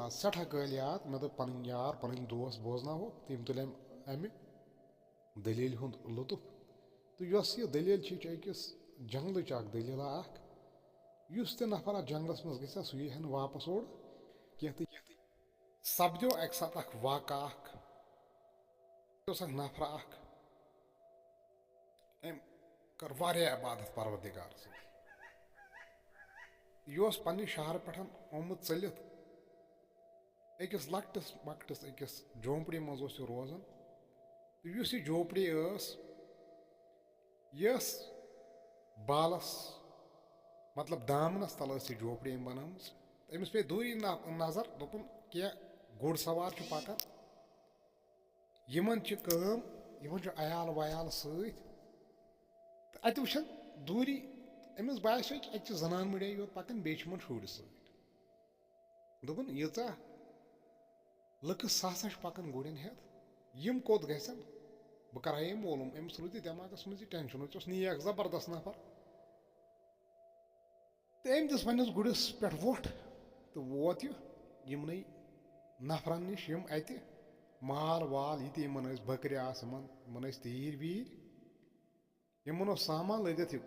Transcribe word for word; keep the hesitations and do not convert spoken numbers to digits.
سٮ۪ٹھاہ کٲلۍ یاد، مےٚ دوٚپ، پنٕنۍ یار، پنٕنۍ دوس بوزناوہوکھ، تہٕ یِم تُلۍ أمۍ امہِ دٔلیٖلہِ ہُنٛد لطف۔ تہٕ یۄس یہِ دٔلیٖل چھِ، یہِ چھِ أکِس جنٛگلٕچ اکھ دٔلیٖلہ اکھ۔ یُس تہِ نفر اتھ جنٛگلس منٛز گژھِ ہا، سُہ یی ہا نہٕ واپس اورٕ کینٛہہ۔ تہٕ سپدیو اکہِ ساتہٕ اکھ واقعہ اکھ۔ اوس اکھ نفر اکھ، أمۍ کٔر واریاہ عبادت پروردگار سٕنٛز۔ یہِ اوس پننہِ شہرٕ پٮ۪ٹھ آمُت ژٔلِتھ، أکِس لۄکٹِس مۄکٹِس أکِس جھونپڑی منٛز اوس یہِ روزان۔ تہٕ یُس یہِ جھونپڑی ٲس، یہِ ٲس بالَس، مطلب، دامنَس تَل ٲس یہِ جھونپڑی أمۍ بَنٲومٕژ۔ أمِس پیٚیہِ دوٗری نہ-، نظر، دوٚپُن، کینٛہہ گُر سوار چھِ پَکان، یِمَن چھِ کٲم، یِمَن چھُ عیال ویال سۭتۍ۔ تہٕ اَتہِ وٕچھان دوٗری، أمِس باسیو کہِ اَتہِ چھِ زَنان مٔڑے یوت پَکان، بیٚیہِ چھِ یِمَن شُرۍ سۭتۍ۔ دوٚپُن، ییٖژاہ لُکہٕ ساسا چھِ پَکان گُرٮ۪ن ہٮ۪تھ، یِم کوٚت گژھن؟ بہٕ کَرٕ ہا یہِ معلوٗم۔ أمِس روٗد یہِ دٮ۪ماغَس منٛز یہِ ٹٮ۪نشَن، یہِ اوس نیک زبردست نفر۔ تہٕ أمۍ دِژ پنٛنِس گُرِس پٮ۪ٹھ وۄٹھ تہٕ ووت یہِ یِمنٕے نفرَن نِش، یِم اَتہِ مال وال، یہِ تہِ یِمَن ٲسۍ، بٔکرِ آسہٕ یِمَن، یِمَن ٲسۍ تیٖرۍ ویٖرۍ۔ یِمن اوس سامان لٔدِتھ یہِ